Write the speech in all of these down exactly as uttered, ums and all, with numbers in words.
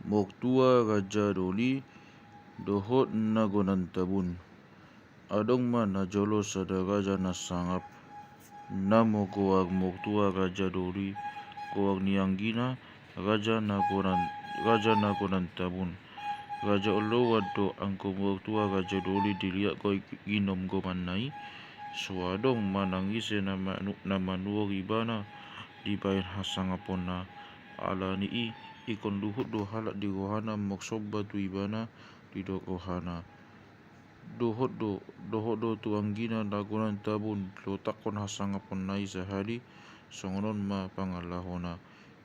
Moktua Raja Doli dohot na gonan Tabun. Adong ma na jolo sada raja na sangap. Namo goar Moktua Raja Doli, goar ni anggina Raja na gonan, Raja na gonan Tabun. Raja oloan do anggo Moktua Raja Doli, diliat do ginom gomanna i. So adong manang ise na manu-, na manuhor ibana dibahen hasangaponna. Ala ni i ingkon luhut do halak di rohana marsomba tu ibana, didok rohana. Dohot do, dohot do tu anggina na gonan Tabun, lotakhon hasangaponna i sahali. Songon on ma pangalahona.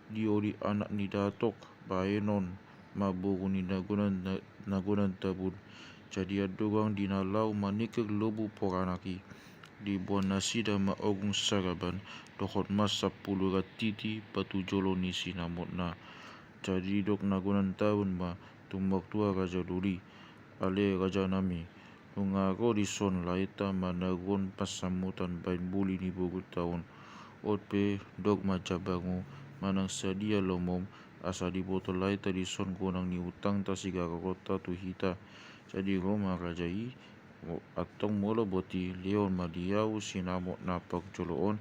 Dioli anak ni datok bahenon ma boru ni na gonan, na, na gonan Tabun. Jadi andorang di na laho maningkir lobu poranak i, diboan nasida ma ogung saraban dohot ma sampulu rantiti patujolo ni sinamotna. Jadi didok na gonan Tabun ma tu Moktua Raja Doli: Ale rajanami, nunga ro dison laeta manaruhon pansamotan bahen boli ni borunta on. On pe dok ma jambarmu manang sadia lomom, asa diboto laeta dison gonang ni utangta sigarogonta tu hita. Jadi ro ma raja i, antong molo boti, lehon ma di ahu sinamot na parjolo on,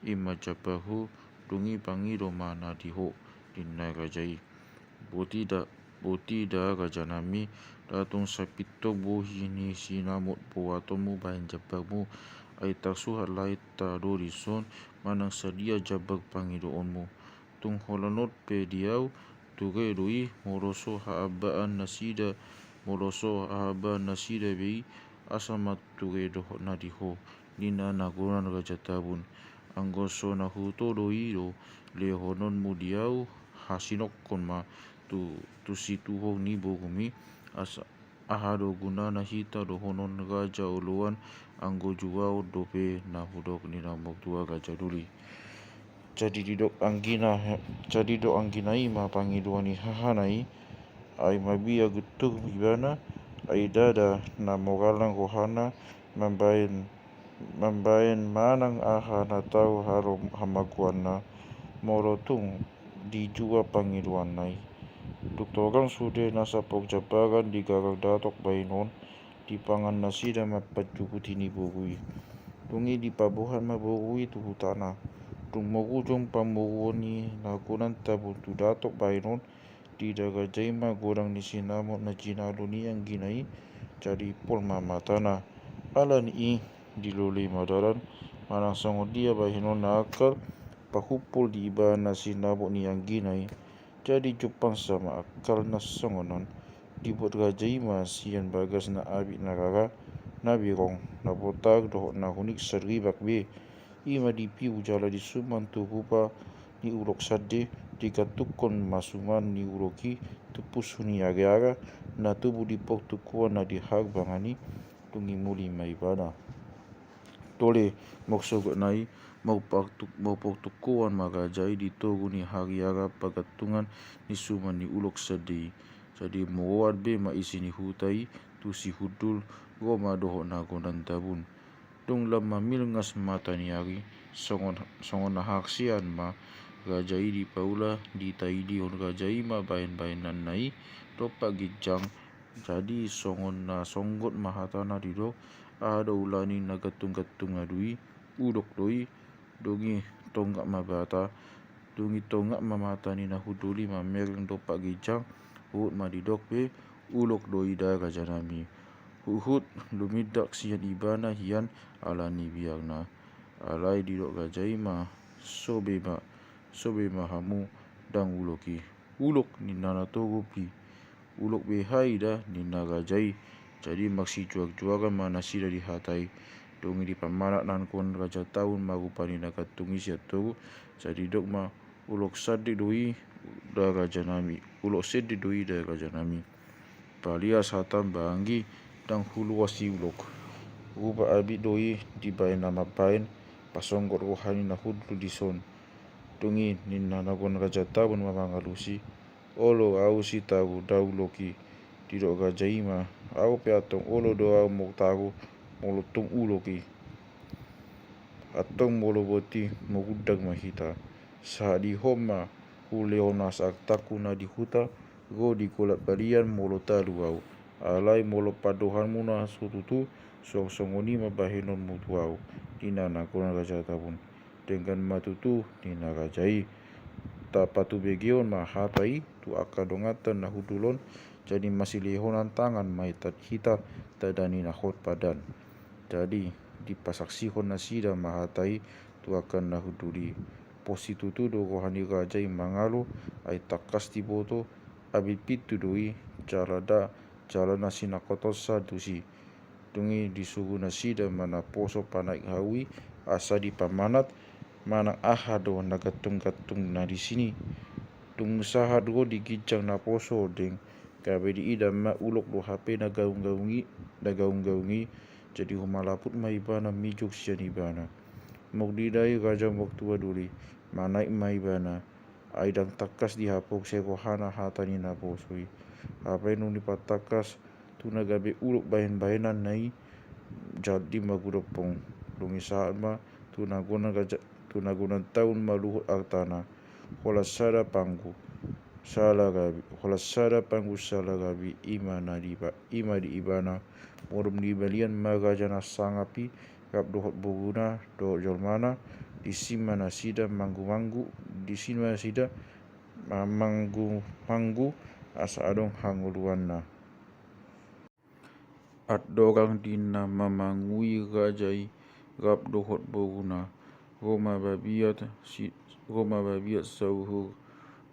i ma jambarhu, dung i pangido ma na di ho, ninna raja i. Boti da, boti da rajanami, ndang tung sapintor bohi ni sinamot boatonmu bahen jambarmu. Ai tarsuhat laeta do dison manang sadia jambar pangidoonmu. Tung holan on pe di ahu, ture do i, molo so haambaan nasida, molo so haambaan nasida be i, asa ma ture dohot na di ho, ninna na gonan Raja Tabun. Anggo so na huoto do i do lehononmu di ahu, hasinokkon ma tu, tu situhor ni borumi, asa aha do gunana hita dohonon raja oloan, anggo juaon dope na hudok, ninna Moktua Raja Doli. Jadi didok anggina, jadi didok anggina i ma pangidoan ni hahana i. Ai mabiar guntur ibana, ai ndada na maralang rohana mambahen, mambahen manang aha na tau halo hamagoanna, molo tung dijua pangidoanna i. Dung torang sude nasa parjambaran di garar datok bahenon, dipangan nasida ma panjuhuti ni boru i. Dung i dipaboan ma boru i tu hutana. Dung marujung pamoruon ni na gonan Tabun tu datok bahenon, diida raja i ma godang ni sinamot na jinalo ni anggina i. Jadi pol ma matana. Ala ni i diloloi ma dalan, manang songon dia bahenon na angkal pahumpul di ibana sinamot ni anggina i. Jadi jumpang sama angkalna songon on. Dibuat raja i ma sian bagasna abit na rara, na birong, na botar dohot na hunik saribak be. I ma dipiu jala disuman tu rupa ni ulok sande, digantungkon ma suman ni ulok i tu pusu ni ariara na tubu di portungkoan na di harbangan i. Dung i muli ma ibana. Tole, marsogot nai, marpartu-, marportungkoan ma raja i di toru ni hariara pagantungan ni suman ni ulok sande i. Jadi moroan be ma isi ni huta i tu sihundul, ro ma dohot na gonan Tabun. Dung lam mamilngas mata ni ari, songon, songon na harsian ma raja i dipaula, ditaidihon raja i ma bahenbahenanna i dompak ginjang. Jadi songon na songgot ma hatana didok, aha do ulaon ni na gantunggantung adu i, ulok do i. Dung i tongap ma mata, dung i tongap ma mata ni na hundul i mamereng dompak ginjang, huhut ma didok be, ulok do i da rajanami. Huhut lumindak sian ibana hian ala ni biarna. Alai didok raja i ma, sobe ma, sobe ma hamu, ndang ulok i. Ulok, ninna na torup i. Ulok be hami da, ninna raja i. Jadi marsijuarjuaran ma nasida di hata i. Dung i dipamanat na gonan Raja Tabun ma rupa ni na gantung i sian toru. Jadi didok ma, ulok sande do i da rajanami, ulok sande do i da rajanami. Palias hatam ba anggi, ndang huluas i ulok. Rupa abit do i dibahen na mambahen pasonggot roha ni na hundul dison. Dung i ninna na gonan Raja Tabun ma mangalusi, olo ahu sitaru ndang ulok i. Didok raja i ma, ahu pe antong olo do ahu martaru molo tung ulok i. Antong molo boti marundang ma hita. Sahat di ho ma hulehon nasa artangku na di huta, Ro di golap balian molo talu ahu. Alai molo pandohanmuna so tutu, songon songon i ma bahenonmu tu ahu, ninna na gonan raja Tabun. Denggan ma tutu, ninna raja i. Tapatubegeon ma hata i tu angka donganta na hundul on, jadi masilehonan tangan ma hita, hita tadani na hot padan. Jadi dipasaksihon nasida ma hata i tu angka na hundul i. Pos situtu do roha ni raja i mangalo, ai tangkas diboto, abit pintu do i, jala da, jala na sinangkotonsa tusi. Dung i disuru nasida ma naposo panaek hau i, asa dipamanat, manang aha do na gantung-gantung na disi. Dung sahat ro di ginjang naposo deng, gabe diida ma ulok do hape na gaung-gaung i, na gaung-gaung i, jadi humalaput ma ibana mijur sian ibana. Mok didai raja mok tua doli, manaek ma ibana. Ai ndang tangkas dihaposi rohana hata ni naposo i. Hape dung dipatangkas tu na gabe ulok bahen-bahenanna i, jadi ma godang pong. Dung i sahat ma tu na gonan raja, tu na gonan Tabun ma luhut artana. Holan sada panggu sala gabe, holan sada panggu sala gabe, i ma na di iba-, i ma di ibana. Modom ni balian ma raja na sangap i, rap dohot boruna dohot jolmana. Disi ma nasida manggu-manggu, disi ma nasida ma-, manggu-manggu, asa adong hangoluanna. Andorang di na mamangui raja i rap dohot boruna, ro ma babiat si-, ro ma babiat sauhur,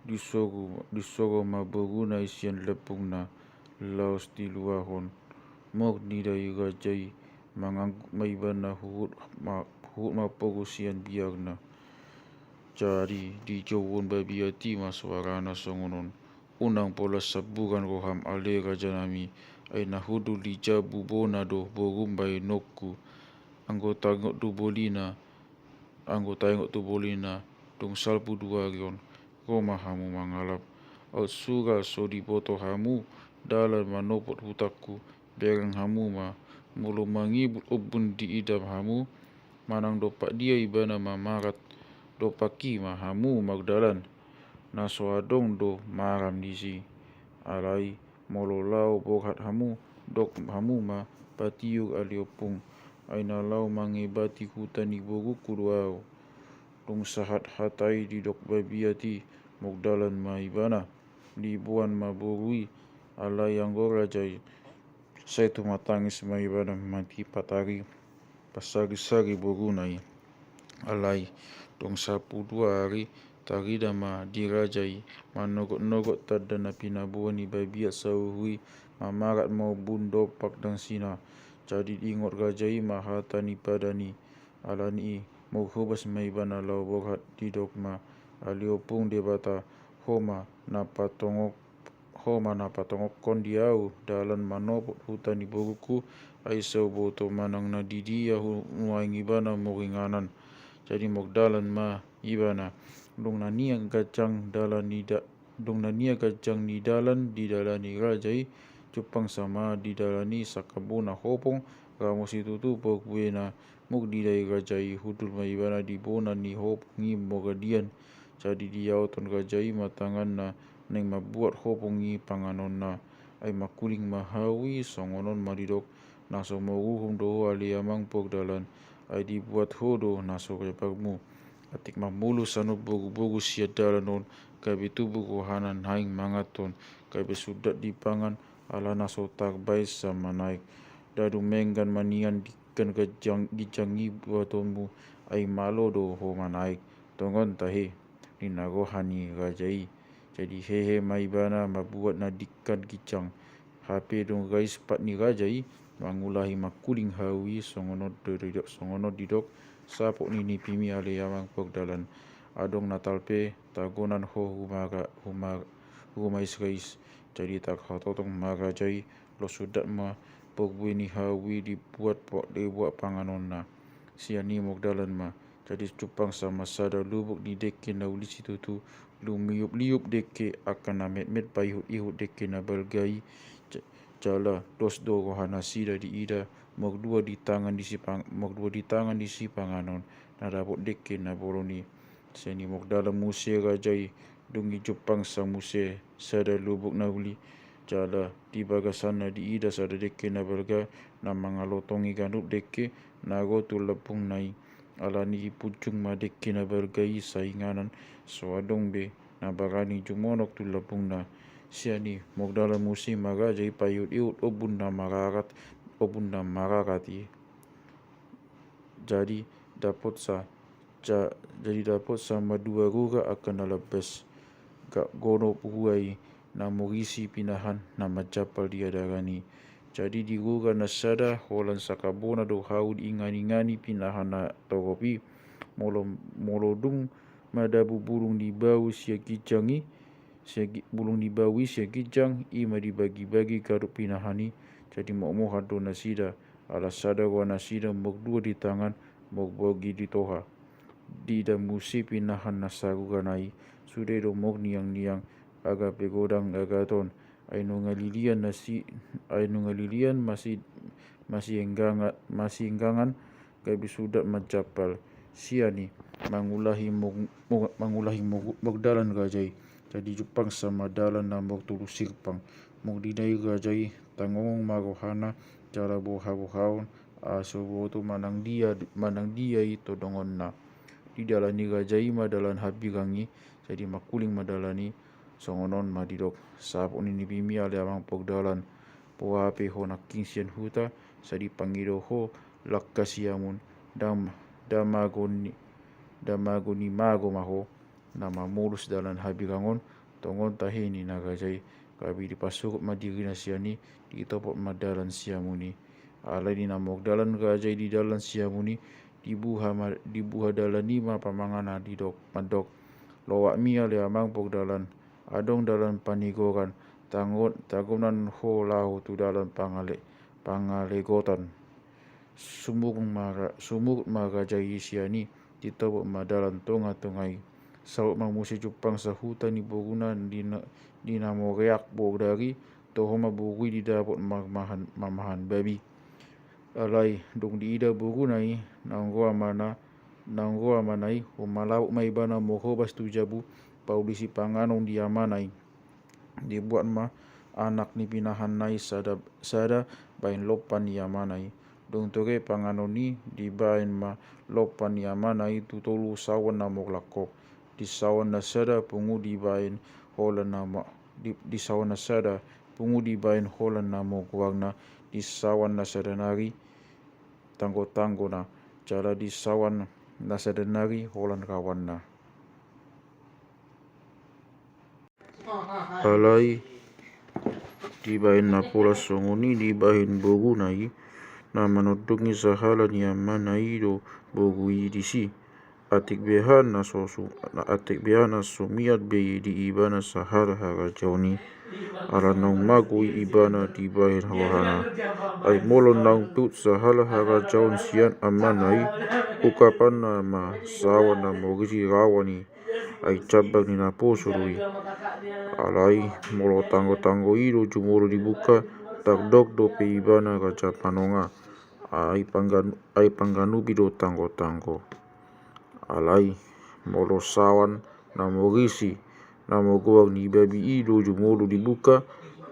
disoro, disoro ma boruna i sian lambungna laos diluahon. Mok didai raja i, mangangguk ma ibana, huhut ma, huhut ma pogu sian biakna. Jadi dijouhon babiat i ma soarana songon on. Unang pola samburan roham ale rajanami, ai na hundul di jabu bona do borum bahenonku. Anggo taingot tu bolina, anggo taingot tu bolina, dung salpu dua ari on, ro ma hamu mangalap. Aut sura so diboto hamu dalan manopot hutangku, bereng hamu ma, molo mangibul ombun diida hamu, manang dompak dia ibana mamarat, dompak i ma hamu mardalan. Na so adong do maram disi. Alai molo laho borhat hamu, dok hamu ma, patiur ale ompung, ai na laho mangebati huta ni borungku do ahu. Dung sahat hata i didok babiat i, mok dalan ma ibana. Diboan ma boru i, alai anggo raja i, sai tumatangis ma ibana mati patari, pasari-sari boruna i. Alai dung salpu dua ari, tarida ma di raja i manogot-nogot tanda na pinaboa ni babiat sauhur i, mamarat ma ombun dompak dangsina. Jadi diingot raja i ma hata ni padan i. Alani i, molo hobas ma ibana laho borhat, didok ma, ale ompung Debata, ho ma na patongok, ho ma na patongokkon di ahu dalan manopot huta ni borungku, ai so huboto manang na di dia hu-, nuaeng ibana maringanan. Jadi mok dalan ma ibana. Dung na nian ganjang dalan ni da-, dung na nian ganjang ni dalan didalani raja i, jumpang sama didalani sangkabona hopong, ramo situtu paguena. Mok didai raja i, hundul ma ibana di bona ni hopong i maradian. Jadi diaothon raja i ma tanganna, naeng mambuat hopong i panganonna. Ai mangkuling ma hau i, songon on ma didok, na so maruhum do ho ale amang pogdalan, ai dibuat ho do na so rebarmu. Atik mamolus annon boru-boru sian dalan on, gabe tubu rohana naeng manganhon, gabe sundat dipangan, ala na so tarbaen sa manaek. Ndada dumenggan ma nian di kan ganjang, ginjang i buatonmu, ai malo do ho manaek. Tongon tahe, ninna roha ni raja i. Jadi hehe ma ibana mambuat na dingkan ginjang. Hape dung rais pat ni raja i, mangulahi mangkuling hau i, songon on do didok, songon on didok, saput ni nipimi ale amang pogdalan. Adong na talpe, tagonan ho humara-, humar-, humaisrais. Jadi tarhatotong ma raja i, laos sundat ma parbue ni hau i dibuat po-, dibuat panganonna. Sian i mok dalan ma. Jadi jumpang sama sada lubuk ni dengke na uli situtu, lumiup-liup dengke angka na metmet, paihut-ihut dengke na balga i, ja-, jala dos do rohanasida diida, mardua di tangan ni sipang-, mardua di tangan ni sipanganon, na dapot dengke na bolon i. Sian i mok dalan muse raja i, Dung i jumpang sa muse sada lubuk na uli, jala di bagasanna diida sada dengke na balga na mangalotongi ganup dengke na ro tu lambungna i. Alani i punjung ma dengke na balga i sainganan, so adong be na barani jumonok tu lambungna. Sian i mogdalan muse ma raja i paihut-ihut ombun na mararat, ombun na mararat i. Jadi dapot sa, ja, jadi dapot sa ma dua rura angka na lambas, gak gono purua i, na morisi pinahan na manjampal di adaran i. Jadi di rura na sada holan sakabona do hau di ingani-ingani pinahan na torop i. Molo, molo dung madabu bulung ni bau sian ginjang i, sian gi-, bulung ni bau i sian ginjang i ma dibagi-bagi ganup pinahan i. Jadi mokmohan do nasida, ala sada roha nasida, mok dua di tangan, mok borngin di toha. Diida muse pinahan na sarurana i, sude do mok niang-niang, aga pe godang agaton. Ai nunga lilian nasi, ai nunga lilian masi, masi enggangan, masi enggangan, gabe suda manjampal. Sian i mangulahi mog-, mog-, mangulahi mog-, mogdalan raja i. Jadi jumpang sa ma dalan na mok tolu sirpang. Mok diida i raja i tangongon ma rohana, jala boha-bohaon, asa boto manang dia, manang dia i tondongonna. Didalan ni raja i ma dalan hambirang i, jadi mangkuling ma dalan i. Songon on ma didok: Saput ni nipimi ale amang pogdalan, boha pe ho nangkin sian huta, sai dipangido ho langka siamun, dam-, damago ni, damago ni mago ma ho. Na mamolus dalan hambirang on, tongon tahe ninna raja i, gabe dipasuhut ma dirina sian i, ditopot ma dalan siamun i. Alai di na mogdalan raja i di dalan siamun i, dibuha ma, dibuha dalan i ma pamanganna, didok, mandok: Loakmi ale amang pogdalan, adong dalan panigoran, tangon-, tangonan ho laho tu dalan pangale-, pangalegotan. Sumurut ma ra-, sumurut ma raja i sian i, ditopot ma dalan tonga-tonga i. Saut ma muse jumpang sahuta ni boruna di na-, di na moreak bodari, toho ma boru i didapot mamahan, mamahan babi. Alai dung diida boruna i, naung ro amana, naung ro amana i, humalabuk ma ibana molo hobas tu jabu, pauli sipanganon di amana i. Dibuat ma anak ni pinahanna i sada, sada baen lompan ni amana i. Dung ture panganon i, dibaen ma lompan ni amana i tu tolu saoan na mok langkok. Di saoan na sada pungu dibaen holan na ma-, di, di saoan na sada pungu dibaen holan na mok goarna, di saoan na sada nari tanggo-tanggona, jala di saoan na sada nari holan rawanna. Alai dibaen na pola songon i dibaen boruna i, na manondongi sahala ni amana i do boru i disi. Atik beha na so su-, atik beha na so mian be di ibana sahala harajaon i, ala naung mago i ibana dibaen rohana. Ai molo naung pihut sahala harajaon sian amana i, ungkapanna ma saoan na morisi rawan i, ai jambak ni naposo do i. Alai molo tanggo-tanggo i do jumolo dibuka, tardok dope ibana raja panonga, ai panggan-, ai pangganupi do tanggo-tanggo. Alai molo saoan na morisi na mogoar ni babi i do jumolo dibuka,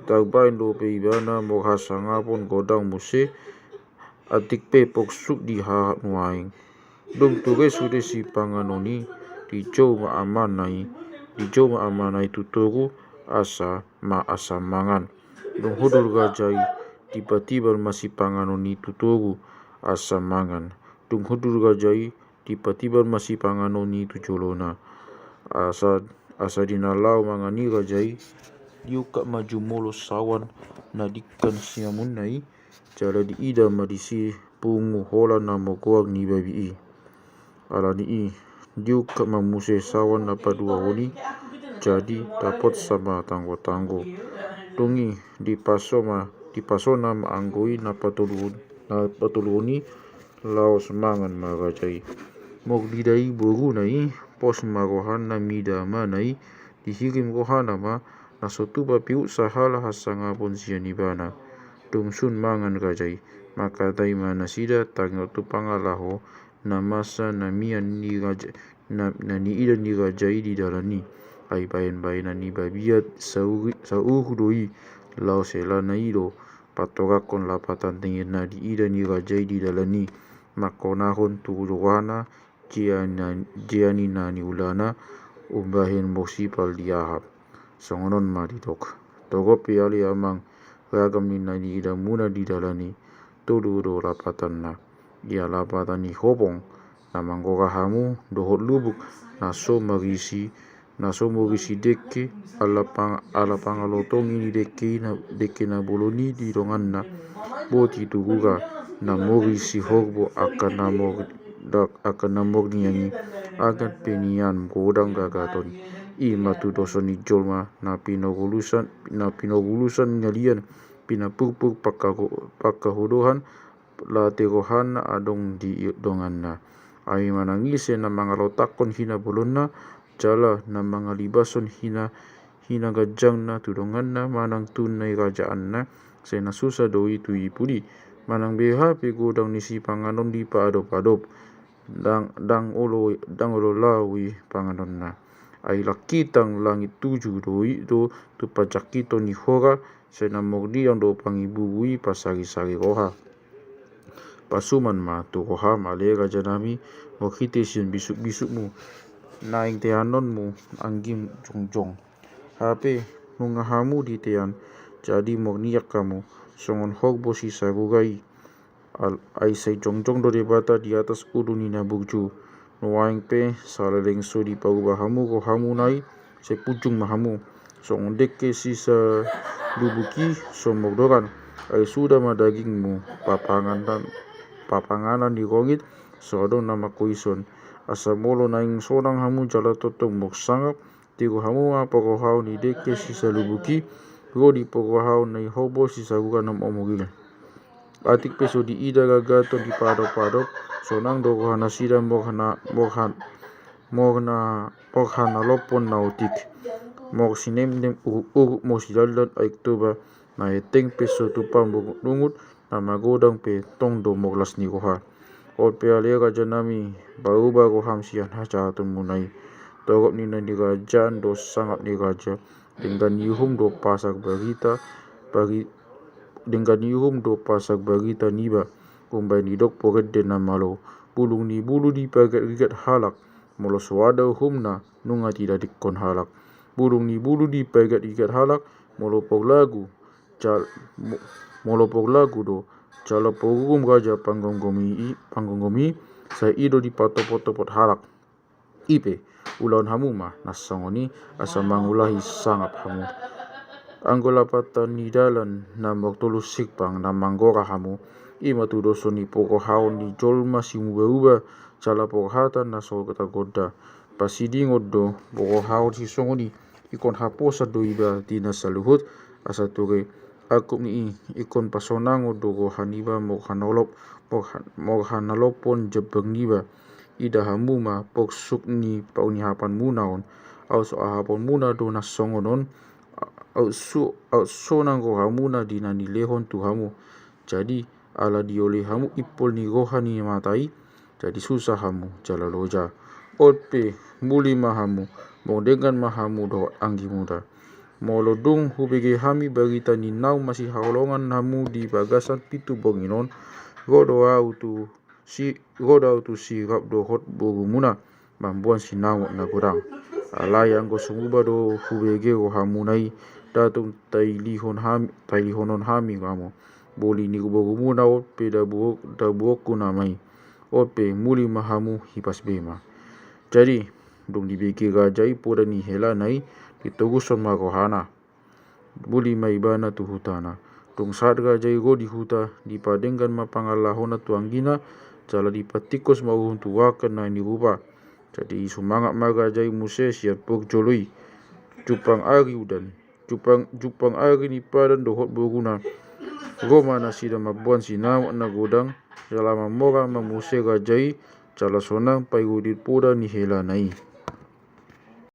tarbaen dope ibana molo hasangapon godang muse, atik pe pongsuk di hahat nuaeng. Dung ture sude sipanganon i, dijou ma amana i, dijou ma amana i tu toru, asa ma, asa mangan. Dung hundul raja i, tiba-tiba ma sipanganon i tu toru, asa mangan. Dung hundul raja i, tiba-tiba ma sipanganon i tu jolona. Asa, asa di na laho mangan i raja i, diungkap ma jumolo saoan na denggan siamunna i, jala diida ma disi pungu holan na mogoar ni babi i. Alani i, diungkap ma muse saoan na paduahon i, jadi dapot sa ma tanggo-tanggo. Dung i, dipaso ma, dipasona ma anggo i na patoluhon, na patoluhon i, laos mangan ma raja i. Molo diida i boruna i, pos ma rohana mida amana i, dihirim rohana ma, na so tupa pihut sahala hasangapon sian ibana. Dung sun mangan raja i, mangkatai ma nasida taringot tu pangalaho na masa na mian ni raja, na, na niida ni raja i di dalan i. Ai baen-baenan ni babiat sauri- sauhu do i, laos helana i do patorangkon lapatan tingki na diida ni raja i di dalan i, mangkonahon tu rohana jea na- jea ni na niulana umbahen mosipal di Ahab. Songon on ma didok. Torop pe ale amang, ragam ni na niidamuna di dalan i, tolu do lapatanna. Ia lapatan ni hopong, na manggora hamu, dohot lubuk, na so marisi, na so morisi dengke, ala pang- ala pangalotongi ni dengke i na- dengke na bolon i di donganna. Boti tu rura, na morisi horbo angka na mor- dak- angka na morniang i, agan pe nian godang gagaton. I ma tudoson ni jolma, na pinogulusan, na pinogulusan ngalian, pinapurpur pangkago- pangkahodohan, late rohana adong di donganna. Ai manang ise na mangalotakkon hinabolonna, jala na mangalibashon hina- hinaganjangna tu donganna manang tu nirajaanna, sai na susa do i tu i pudi. Manang beha pe godang ni sipanganon dipaadop-adop, ndang, ndang olo, ndang olo lao i panganonna. Ai langkitang langit tuju do i do tu panjangkiton ni hora, sai na morniang do pangiburu i pasari-sari roha. Pasuman ma tu roham ale rajanami, marhite sian bisuk-bisukmu, naeng teanonmu anggim jongjong. Hape nunga hamu ditean, jadi morniang hamu, songon horbo sisarura i. Al- ai sai jongjong do Debata di atas ulu ni na burju. Nuaeng pe saleleng so diparuba hamu rohamuna i, sai punjung ma hamu. Songon dengke sisalubuk i so mordoran, ai suda ma dagingmu, papanganan, papanganan ni rongit, so adong na mangkoishon. Asa molo naeng sonang hamu jala tongtong marsangap, tiru hamu ma parrohaon ni dengke sisalubuk i, ro di parrohaon na i horbo sisarura na momogil. Atik pe so diida gagaton dipaadop-adop, sonang do rohanasida morhana, morhan, morna, morhanalompon na otik. Morsinemnem uruk-uruk morsidandan aek Toba, na henteng pe so tupa murungut-ungut, na magodang pe tong do morlas ni roha. On pe ale rajanami, paruba roham sian hajahatonmuna i. Torop ni na nirajaan do sangap ni raja, denggan ni uhum do pasar barita, bari- denggan ni uhum do pasar barita niba. Umbahen didok porende na malo, bulung ni bulu diparigat-rigat halak, molo so ada uhumna nunga tinadingkon halak. Bulung ni bulu diparigat-rigat halak, molo porlagu, jal- mo- molo porlagu do, jala porurum raja panggomgomi i, panggomgomi i, sai i do dipatopot-topot halak. I pe, ulahon hamu ma na songon i, asa mangulahi sangap hamu. Anggo lapatan ni dalan na martolu sirpang na manggora hamu, i ma tudoson ni parrohaon ni jolma simuba-uba, jala parhata na so tagonda. Pasidingon do parrohaon sisongon i, ingkon haposan do iba di na saluhut, asa ture angkup ni i, ingkon pasonangon do roha niba morhanolop, morha- morhanalompon jambar niba. Ida hamu ma porsuk ni paunihapanmuna on, aut so ahaponmuna do na songon on, aut so, aut sonang rohamuna di na nilehon tu hamu. Jadi, ala dioloi hamu impol ni roha ni mata i, jadi susa hamu jala loja. On pe, muli ma hamu, molo denggan ma hamu dohot anggi muda. Molo dung hubege hami barita ni naung masihaholongan hamu di bagasan pitu borngin on, ro do ahu tu si, ro do ahu tu si Rahab dohot borumuna, mamboan sinamot na godang. Alai anggo songon i do hubege rohamuna i, ndang tung tailihon hami, tailihonon hami hamu. Boli ni borumuna on pe dabu- dabuonku nama i. On pe muli ma hamu hipas bema. Jadi, dung dibege raja i poda ni helana i, ditogushon ma rohana. Muli ma ibana tu hutana. Dung sahat raja i ro di huta, dipadenggan ma pangalahona tu anggina, jala dipatingkos ma uhum tu angka na nirupa. Jadi sumangat ma raja i muse sian parjolo i. Jumpang ari udan, jumpang, jumpang ari ni padan dohot boruna. Ro ma nasida mamboan sinamot na godang, jala mamora ma muse raja i, jala sonang paihut poda ni helana i.